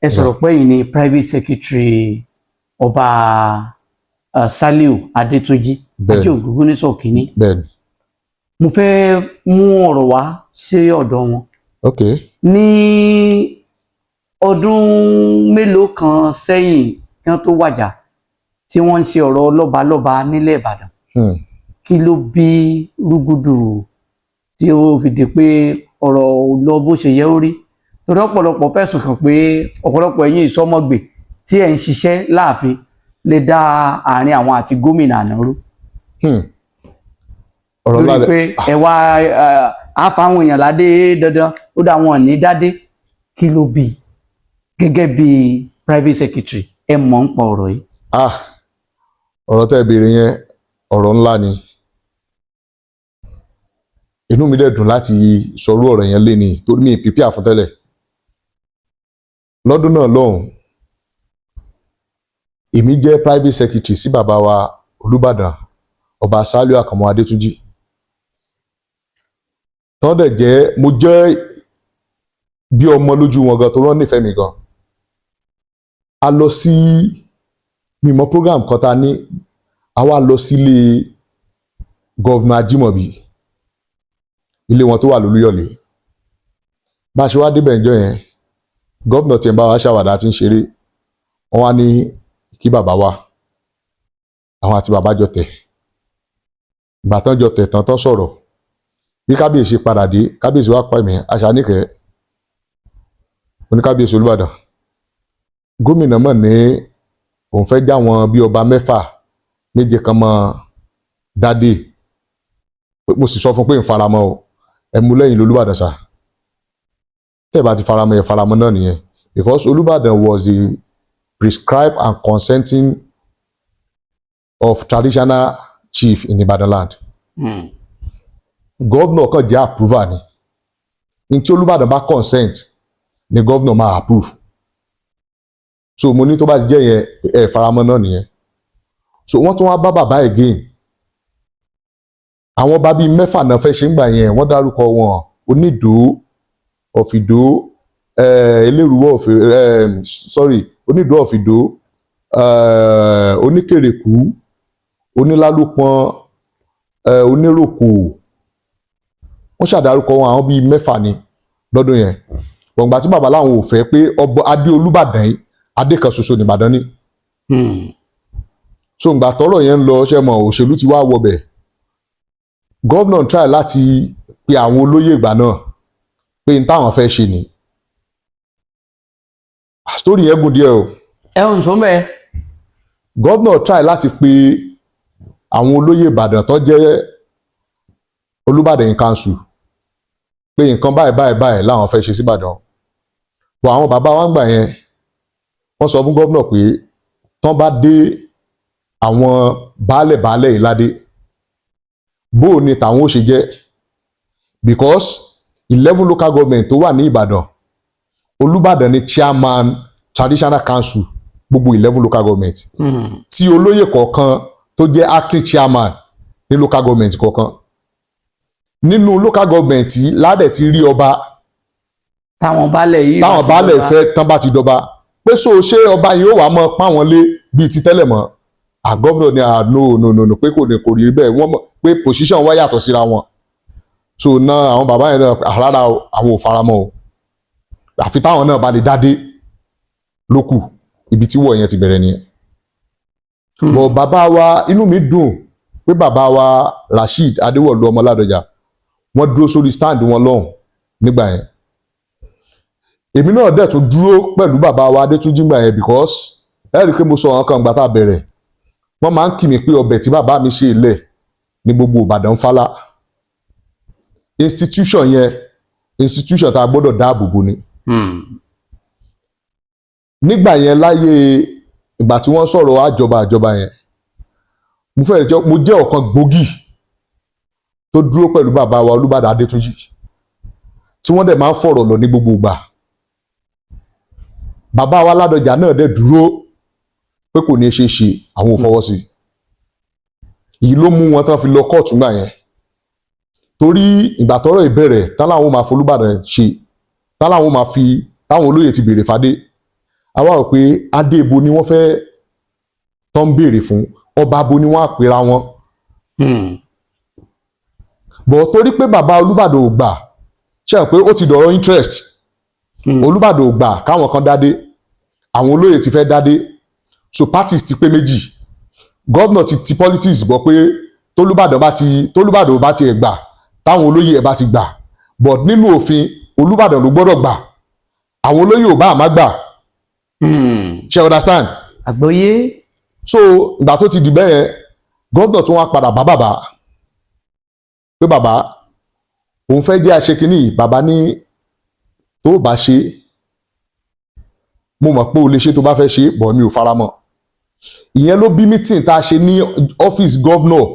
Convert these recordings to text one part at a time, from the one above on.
Ẹ sọ̀rọ̀ pé yìí ni private secretary Ọba Saliu Adétúnjì Bẹ́ẹ̀ni. Ajé Ògúngúnnísọ̀ kìíní. Bẹ́ẹ̀ni. Mo fẹ́ mú ọ̀rọ̀ wá sí ọ̀dọ̀ wọn. Ní ọdún mélòó kan sẹ́yìn kí wọ́n tó wàjà, tí wọ́n ń ṣe ọ̀rọ̀ lọ́balọ́ba nílẹ̀ Ìbàdàn, kí ló bí rúgúdù tí ó fi di pé ọ̀rọ̀ ò lọ bó ṣe yẹ ó rí? Torí ọ̀pọ̀lọpọ̀ fẹ̀sùn kàn pé ọ̀pọ̀lọpọ̀ ẹ̀yin ìsọmọgbè tí ẹ̀ ń ṣiṣẹ́ láàfin lè dá àárín àwọn àti gómìnà àná rú. Ọ̀rọ̀ ńlá lórí lẹ pé ẹ wá á fáwọn èèyàn ládé dandan, ó dá wọn ní dádé. Kí ló bí? Gẹ́gẹ́ bí private secretary, ẹ mọ̀ ń pa ọ̀rọ̀ yìí. Ah, ọ̀rọ̀ tẹ́ ẹ béèrè yẹn, ọ̀rọ̀ ńlá ni. Inú mi dẹ̀ dùn láti sọrú ọ̀rọ̀ yẹn lé ní, torí mi prepare fún tẹ́lẹ̀. Lọ́dún náà lọ́hùn, èmi jẹ́ private secretary sí bàbá wa Olúbàdàn, Ọba Sàlíù Àkànmú Adétúnjì, tán dẹ̀ jẹ́ mo jẹ́ bí ọmọ lójú wọn gan, tó rán nífẹ̀ẹ́ mi gan. A lọ sí mímọ program kan tá a ní, a wá lọ sílé Governor Ajímọ̀bí, ilé wọn tó wà lólúyọ̀lé. Bá a ṣe wá débẹ̀ ìjọ yẹn, governor tiẹ̀ ń bá wa ṣàwàdà tí ń ṣeré. Wọ́n wá ní kí bàbá wa, àwọn àti bàbá jọ tẹ̀. Ìgbà tán jọ tẹ̀ tán, tán sọ̀rọ̀. Bí kábíyèsí padà dé, kábíyèsí wá pè mí, Àṣàníkẹ́, oníkábíyèsí Olúbàdàn, gómìnà mọ̀ ní òun fẹ́ já wọn bí ọba mẹ́fà méje kan mọ́ dádé. Mo sì sọ fún pé ń faramọ́ o. Ẹ mú lẹ́yìn lolúbàdàn sá, tẹ́ ẹ bá ti faramọ́, ẹ faramọ́ náà nìyẹn, because Olúbàdàn was the prescribed and consenting of traditional chief in Ibadan land. Governor kàn jẹ́ approver ni. N tí Olúbàdàn bá consent ni governor máa approve. So mo ní tó bá ti jẹ́ yẹn, ẹ faramọ́ náà nìyẹn. So wọ́n tún wá bá bàbá again. Àwọn ọba bíi mẹ́fà náà fẹ́ ṣe ń gbà yẹn. Wọ́n dárúkọ wọn: Onídòó of Ìdó, Elérúwọ́ of, sorry, Onídòó of Ìdó, Oníkèrèkú, Onílálùpọ̀n, Oníròkò. Wọ́n ṣàdárúkọ wọn, àwọn bíi mẹ́fà ni lọ́dún yẹn. Gbọ̀ngbà tí bàbá làwọn ò fẹ́ pé ọba adé Olúbàdàn yìí, adé kan ṣoṣo nìbàdàn ní. So ngbà tọ́rọ̀ yẹn ń lọ, ṣe mọ̀, òṣèlú ti wá wọbẹ̀. Governor try láti pe àwọn olóyè ìgbà náà pé n táwọn fẹ́ ṣe ni. Story yẹn gùn díẹ̀ o. Ẹ ń sọ bẹ́ẹ̀. Governor try láti pe àwọn olóyè Ìbàdàn tó jẹ́ Olúbàdàn council pé nǹkan báyìí báyìí báyìí làwọn fẹ́ ṣe síbàdàn bọ̀. Àwọn bàbá wa ń gbà yẹn, wọ́n sọ fún governor pé tán bá dé àwọn baálẹ̀ baálẹ̀ yìí ládé, bó o ní tàwọn ó ṣe jẹ́? Because 11 local government tó wà ní Ìbàdàn, Olúbàdàn ni chairman traditional council gbogbo 11 local government, tí olóyè kọ̀ọ̀kan tó jẹ́ acting chairman ní local government kọ̀ọ̀kan. Nínú local government yìí ládẹ̀ ti rí ọba táwọn baálẹ̀ yìí táwọn bá ti baálẹ̀ dọ́gba. fẹ́ tán bá ti dọba pé so ṣé ọba yìí ó wàá mọ páwọn lé bíi ti tẹ́lẹ̀ mọ́? À, governor ni, à, no, no, no, no, pé kò ní kò rí bẹ́ẹ̀. Wọ́n mọ̀ pé position wá yàtọ̀ síra wọn. So náà àwọn bàbá yẹn náà, rárá o, àwọn ò faramọ́ o, àfi táwọn náà bá lè dádé lókù. Ibi tí wọ̀ yẹn ti bẹ̀rẹ̀ nìyẹn. Bọ̀ bàbá wa, inú mi dùn pé bàbá wa Rasheed Adéwọ̀lú ọmọ Ládọjà, wọ́n dúró sórí stand wọn lọ́hùn nígbà yẹn. Èmi náà dẹ̀ tún dúró pẹ̀lú bàbá wa Adétúnjì nígbà yẹn, because ẹ rí i pé mo sọ àwọn kan gbà tá a bẹ̀rẹ̀, wọ́n máa ń kì mí pé ọbẹ̀ tí bàbá mi ṣe lẹ̀ ní gbogbo Ìbàdàn fálá. Institution yẹn, institution tá a gbọ́dọ̀ dáàbò bò ni. Nígbà yẹn, láyé ìgbà tí wọ́n sọ̀rọ̀ àjọba àjọba yẹn, mo fẹ́ jẹ́, mo jẹ́ ọ̀kan gbòógì tó dúró pẹ̀lú bàbá wa Olúbàdàn Adétúnjì, tí wọ́n dẹ̀ máa ń fọ̀rọ̀ lọ ní gbogbo ìgbà. Bàbá wa Ládọjà náà dẹ̀ dúró pé kò ní ṣe é ṣe, àwọn ò fọwọ́ sí i. Èyí ló mú wọn tán fi lọ kóòtù gbà yẹn, torí ìgbà tọ́rọ̀ ìbẹ̀rẹ̀ tán láwọn máa folúbàdàn ṣe, tán láwọn máa fi táwọn olóyè ti béèrè fadé. Àwa rò pé adé ibo ni wọ́n fẹ́ tán ń béèrè fún, ọba bo ni wọ́n á pera wọn. Bọ̀ torí pé bàbá Olúbàdàn ò gbà, ṣe é pé ó ti dọ̀rọ̀ interest. Olúbàdàn ò gbà káwọn kan dádé, àwọn olóyè ti fẹ́ dádé, so parties ti pé méjì. Governor ti politics bọ̀ pé tólúbàdàn bá ti ẹ̀ gbà, táwọn olóyè ẹ̀ bá ti gbà, but nínú òfin, Olúbàdàn ló gbọ́dọ̀ gbà, àwọn olóyè ò bá àmá gbà. Ṣe understand? Àgbọ́yé. So ìgbà tó ti di bẹ́ẹ̀ yẹn, governor tún wá padà bá bàbá pé bàbá, òun fẹ́ jẹ́ àṣekínní yìí. Bàbá ní tó bá ṣe, mo mọ̀ pé o lè ṣe tó bá fẹ́ ṣe, bọ̀ mi ò fara mọ́. Ìyẹn ló bí meeting tá a ṣe ní ọ́fíìsì governor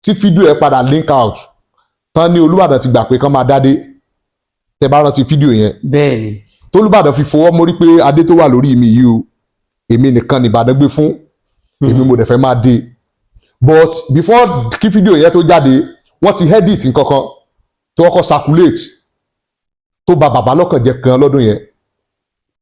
tí fídíò ẹ̀ padà leak out tán ní Olúbàdàn ti gbà pé kán máa dádé. Tẹ́ bá rántí fídíò yẹn. Bẹ́ẹ̀ ni. Tólúbàdàn fi fọwọ́ mórí pé adé tó wà lórí mi yìí o, èmi nìkan nìbàdàn gbé fún èmi, mo dẹ̀ fẹ́ máa dé. But before kí fídíò yẹn tó jáde, wọ́n ti edit nǹkankan tó kọ́kọ́ circulate tó bà bàbá lọ́kàn jẹ́ gan lọ́dún yẹn.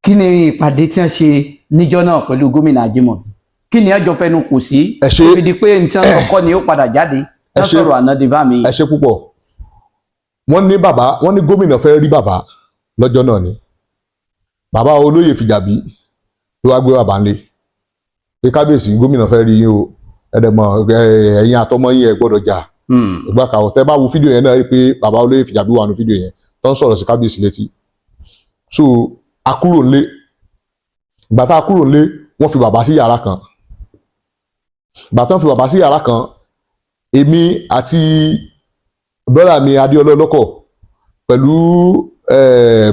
Kí ni ìpàdé tí wọ́n ṣe níjọ́ náà pẹ̀lú gómìnà Ajímọ̀bí? Kí ni ẹjọ́ fẹnu kò sí? Ẹ ṣé. Tó fi di pé ní tí wọ́n sọ kọ́ ni ó padà jáde. Ẹ wọ́n ṣé. sọ̀rọ̀ àná di bá mi. Ẹ ṣe púpọ̀. Wọ́n ní bàbá, wọ́n ní gómìnà fẹ́ rí bàbá lọ́jọ́ náà ni bàbá olóyè Fìjàbí ló wá gbé bàbá ńlé pé, "Kábíyèsí, gómìnà fẹ́ rí yín o. Ẹ̀dẹ̀mọ̀ ẹ̀yin àtọmọ yín ẹ̀ gbọ́dọ̀ jà." Ìgbà kàwọ́ tẹ́ bá wo fídíò yẹn náà, rí i pé bàbá olóyè Fìjàbí wà nù fídíò yẹn tó ń sọ̀rọ̀ sí kábíyèsí létí. So a kúrò ńlé. Ìgbà tá a kúrò ńlé, wọ́n fi bàbá sí yàrá kan. Ìgbà tán fi bàbá sí yàrá kan, èmi àti brother mi Adéọlá ọlọ́kọ̀ pẹ̀lú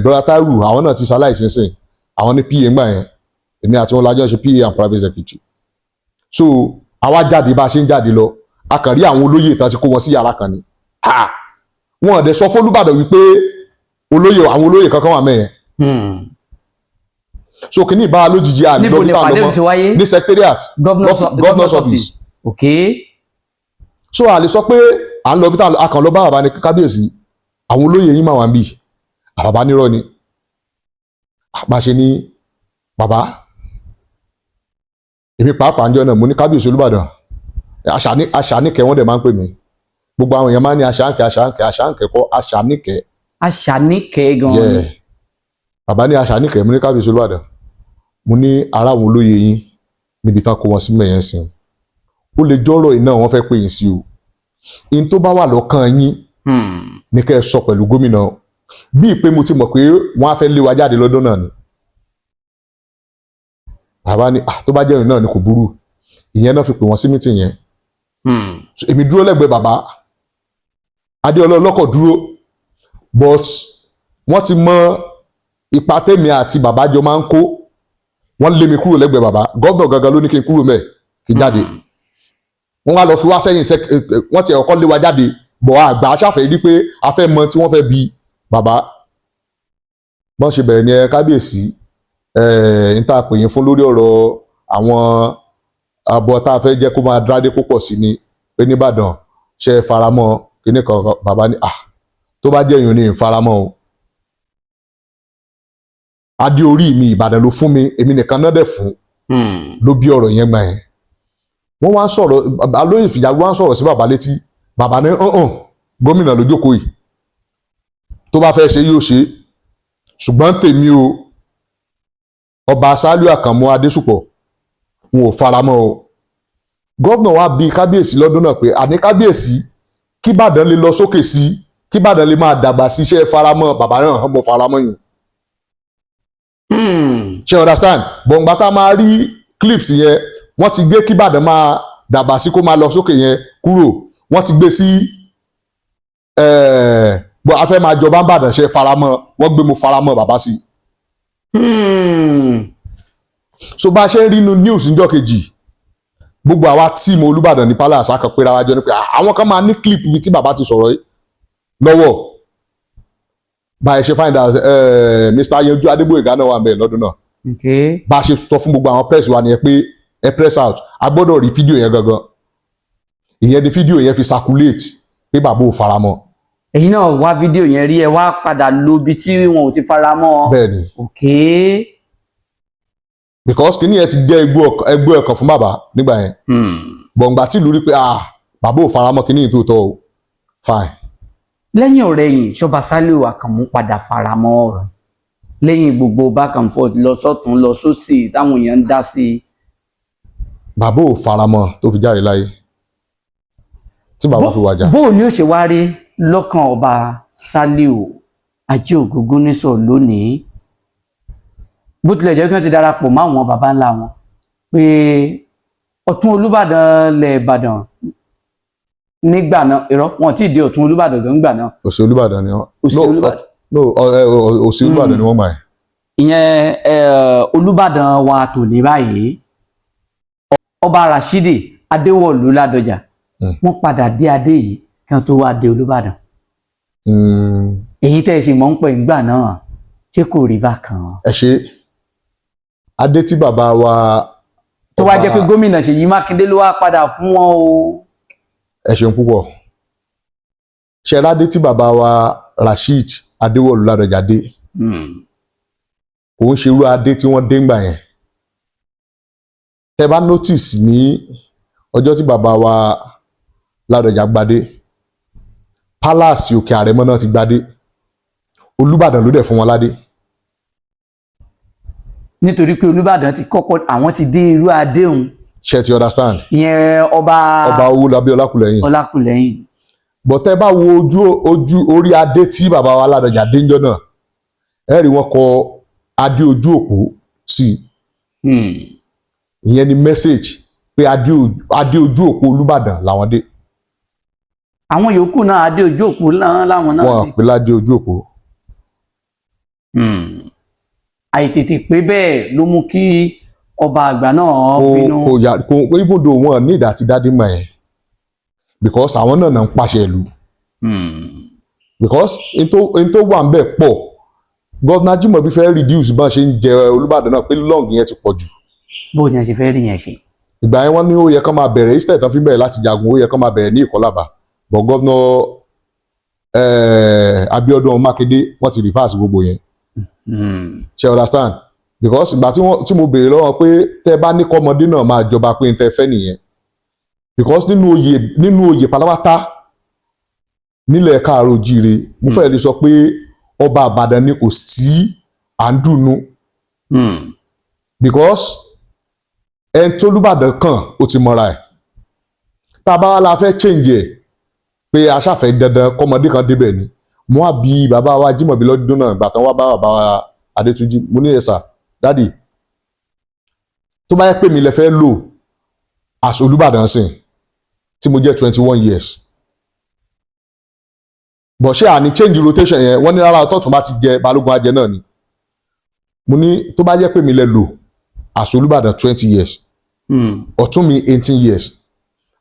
brother Tairu, àwọn náà ti ṣaláìsí sìn, àwọn ní PA ńgbà yẹn, èmi àti wọn lájọ ṣe PA and private secretary. So àwa jáde, bá a ṣe ń jáde lọ, a kàn rí àwọn olóyè tán ti kó wọn sí yàrá kan ni. Ah! Wọn ò dẹ̀ sọ f'Olúbàdàn wípé olóyè, àwọn olóyè kankan wà mẹ́yẹn. So kìíní ìbá lójijì, àní Níbo ni lọ́bí tá ìpàdé lọ́mọ ti wáyé? Ní secretariat. Governor's governor's office. Ok. So a lè sọ pé à ń lọ bí tá a kàn lọ bá bàbá ní, "Kábíyèsí, àwọn olóyè yín máa wà ń bì." Àbàbá nírọ́ ni. Bá ṣe ní bàbá, èmi pàápàá ń jọ náà, mo ní, "Kábíyèsí Olúbàdàn," Àṣàníkẹ́ wọ́n dẹ̀ máa ń pè mí. Gbogbo àwọn èèyàn máa ń ní Àṣàǹkẹ́, Àṣàǹkẹ́, Àṣàǹkẹ́ kọ́, Àṣàníkẹ́. Aṣàníkẹ́ gan. Yeah. Bàbá ní Àṣàníkẹ́. Mo ní, "Kábíyèsí Olúbàdàn," mo ní, "ará àwọn olóyè yín níbi tán kó wọn sí mẹ́yẹn sìn, ó lè jọ́rọ̀ iná wọn fẹ́ pè yín sí o. In tó bá wà lọ́kàn yín ní kẹ́ ẹ sọ pẹ̀lú gómìnà." Bíi pé mo ti mọ̀ pé wọ́n á fẹ́ lé wa jáde lọ́dún náà ni. Bàbá ní, "Ah, tó bá jẹ́ ìrìn náà ni, kò burú." Ìyẹn náà fi pè wọ́n sí meeting yẹn. So, èmi dúró lẹ́gbẹ̀ẹ́ bàbá, Adéọlá ọlọ́kọ̀ dúró, but wọ́n ti mọ ipa tèmi àti bàbá jọ máa ń kó. Wọ́n lé mi kúrò lẹ́gbẹ̀ẹ́ bàbá. Governor gangan ló ní kí n kúrò mẹ́ẹ̀, kí n jáde. Wọ́n wá lọ fi wá sẹ́yìn sẹ́. Wọ́n ti ọkọ́ lé wa jáde bọ̀, àgbà aṣáfẹ́ rí pé a fẹ́ mọ tí wọ́n fẹ́ bi bàbá. Bọ́n ṣe bẹ̀rẹ̀ ní, "Ẹ kábíyèsí, ẹ̀ ń tá a pè yín fún lórí ọ̀rọ̀ àwọn abọ́ tá a fẹ́ jẹ́ kó máa dádé kó pọ̀ sí ni pé nìbàdàn, ṣe é faramọ́ kíní kan?" Bàbá ní, "Ah, tó bá jẹ́ ìyún ní ìfaramọ́ o. Adé orí mi, Ìbàdàn ló fún mi, èmi nìkan náà dẹ̀ fún." Ló bí ọ̀rọ̀ yẹn gbà yẹn. Wọ́n wá ń sọ̀rọ̀, alóyè Fìjàbí wá ń sọ̀rọ̀ sí bàbá létí. Bàbá ní ọ̀hún, gómìnà ló jókòó yìí, tó bá fẹ́ ṣe yóò ṣe, ṣùgbọ́n tèmi o, ọba Sálíù Àkànmú Adésùpọ̀, n ò faramọ́ o. Governor wa bi kábíyèsí lọ́dún náà pé, àní kábíyèsí, kí Ìbàdàn lè lọ sókè sí, kí Ìbàdàn lè máa dàgbà sí, iṣẹ́ faramọ́? Bàbá náà, "Mo faramọ́ yìí." Ṣe understand? Bọ̀ǹgbà tá a máa rí clips yẹn, wọ́n ti gbé kí Ìbàdàn máa dàgbà sí, kó máa lọ sókè yẹn kúrò. Wọ́n ti gbé sí bọ́ a fẹ́ máa jọba ń bàdàn, ṣe faramọ́? Wọ́n gbé mo faramọ́ bàbá sí. So bá a ṣe ń rí inú news níjọ́ kejì, gbogbo àwa team Olúbàdàn ní palace akọ̀pẹ́ra wa jọ ní pé, "Ah, àwọn kan máa ní clip ibi tí bàbá ti sọ̀rọ̀ yìí lọ́wọ́." Bá a ṣe find out, Mr. Yanju Adégbóyèga náà wà ń bẹ̀ lọ́dún náà. Bá a ṣe sọ fún gbogbo àwọn press wa nìyẹn pé ẹ press out, a gbọ́dọ̀ rí fídíò yẹn gangan. Ìyẹn ni fídíò yẹn fi circulate pé bàbá ò faramọ́. Ẹ̀yin náà wá fídíò yẹn rí, ẹ wá padà lo ibi tí wọn ò ti fara mọ́. Bẹ́ẹ̀ ni. Because kìíní yẹn ti jẹ́ ẹgbó ẹ̀kan fún bàbá nígbà yẹn. Gbọ̀ngbà tí ìlú rí pé, ah, bàbá ò faramọ́ kìíní yìí tó tọ́ o, fine. Lẹ́yìn ọ̀rẹ́yìn, ṣọba Sàlíù Àkànmú padà faramọ́ ọ̀rọ̀ lẹ́yìn gbogbo back and forth, lọ sọ́tún lọ sósì, táwọn èèyàn ń dá sí i? Bàbá ò faramọ́ tó fi jáde láyé, tí bàbá fi wàjà. Bó o ní ó ṣe wá rí lọ́kàn ọba Sàlíù Ajé Ògúngúnnísọ̀ lónìí, bó tilẹ̀ jẹ́ kí wọ́n ti darapọ̀ mọ́ àwọn baba ńlá wọn pé ọ̀tún Olúbàdàn lẹ̀ Ìbàdàn nígbà náà, irọ́, wọn tí ì dé ọ̀tún Olúbàdàn gan nígbà náà. Òsì Olúbàdàn ni wọ́n. Òsì No, Olúbàdàn. No, Òsì Olúbàdàn ni wọ́n máa. Ìyẹn Olúbàdàn wa tòní báyìí, ọba Rashidi Adéwọ̀lú Ládọjà, wọ́n padà dé adé yìí kí wọ́n tó wá dé Olúbàdàn. Èyí tẹ́ ẹ sì mọ̀ ń pè ńgbà náà, ṣé kò rí bákan? Ẹ ṣe, adé tí bàbá wa Tó wá jẹ́ pé gómìnà Ṣèyí Mákindé ló wá padà fún wọn o. Ẹ ṣeun púpọ̀. Ṣe adé tí bàbá wa Rasheed Adéwọ̀lú Ládọjà dé, kò ń ṣe irú adé tí wọ́n dé ńgbà yẹn. Tẹ́ bá notice, ní ọjọ́ tí bàbá wa Ládọjà gbadé, palace Òkè Àrẹ̀mọ náà ti gbadé. Olúbàdàn ló dẹ̀ fún wọn ládé. Nítorí pé Olúbàdàn ti kọ́kọ́, àwọn ti dé irú adé òun. Ṣe ti understand? Ìyẹn ọba Ọba Owólabí Ọlákùlẹ́yìn. Ọlákùlẹ́yìn. But tẹ́ bá wo ojú orí adé tí bàbá wa Ládọjà dé ńjọ́ náà, ẹ rí wọn kọ adé ojú òpó sí i. Ìyẹn ni message pé adé ojú òpó Olúbàdàn làwọn dé. Àwọn yòókù náà, adé ojú òpó náà láwọn náà Wọn dé. pè ládé ojú òpó. Àìtètè pé bẹ́ẹ̀ ló mú kí ọba àgbà náà Kò bínú. Kò yà kò, even though wọn ní ìdá àti dádé mọ̀ ẹ́, because àwọn náà náà ń pàṣẹ ìlú, because n tó wà ń bẹ̀ pọ̀. Governor Ajímọ̀bí fẹ́ reduce bá ṣe ń jẹ Olúbàdàn náà, pé long yẹn ti pọ̀ jù. Bó ni a ṣe fẹ́ rí yẹn ṣe? Ìgbà yẹn, wọ́n ní ó yẹ kán máa bẹ̀rẹ̀, instead tán fi ń bẹ̀rẹ̀ láti jagun, ó yẹ kán máa bẹ̀rẹ̀ ní Ìkọ́làbà, but Governor Abíọ́dún Mákindé, wọ́n ti reverse gbogbo yẹn. Ṣe understand? Because ìgbà tí mo béèrè lọ́wọ́ pé tẹ́ bá ní kọ́mọdé náà máa jọba, pé n tẹ́ fẹ́ nìyẹn, because nínú oyè pátápátá nílẹ̀ káàárọ̀ ojíire, mo fẹ́ lè sọ pé ọba Ìbàdàn ni kò sí à ń dùnnú, because ẹni tó Olúbàdàn kàn, ó ti mọra ẹ̀. Tá a bá wá la fẹ́ change ẹ̀ pé aṣáfẹ́ dandan kọ́mọdé kan débẹ̀ ni, mo wá bí bàbá wa Jímọ̀bí lọ́dún náà, ìgbà tán wá bá bàbá wa Adétúnjì, mo ní, "Ẹ̀sà daddy, tó bá yẹ pé mi lè fẹ́ lò as Olúbàdàn sìn tí mo jẹ́ 21 years, bọ̀ ṣé àní change rotation yẹn?" Wọ́n ní rárá, ọtọ́tún bá ti jẹ, Balógun ajẹ náà ni. Mo ní tó bá jẹ́ pé mi lè lò as Olúbàdàn 20 years, ọ̀tún mi 18 years,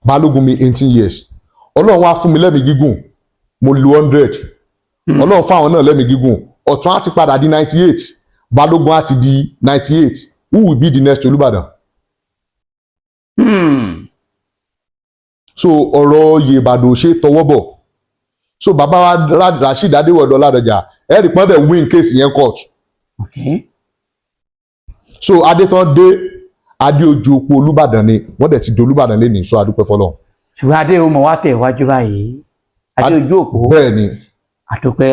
Balógun mi 18 years, Ọlọ́run wá fún mi lẹ́mìí gígùn, mo lu 100, Ọlọ́run fáwọn náà lẹ́mìí gígùn, ọ̀tún á ti padà di 98, Balógun á ti di 98, who will be the next Olúbàdàn? So ọ̀rọ̀ oyè Ìbàdàn ò ṣe é tọwọ́ bọ̀. So bàbá wa Rasheed Adéwọ̀dọ̀ Ládọjà, ẹ̀rì pọ́n dẹ̀ win case yẹn court. So adétàn dé, adé ojú òpó Olúbàdàn ni wọ́n dẹ̀ ti di Olúbàdàn lẹ́nìí, so adúpẹ́ fọlọ́run. Ṣùgbọ́n adé o mọ̀ wá tẹ̀ wájú báyìí, adé ojú òpó. Bẹ́ẹ̀ ni. Àdúpẹ́.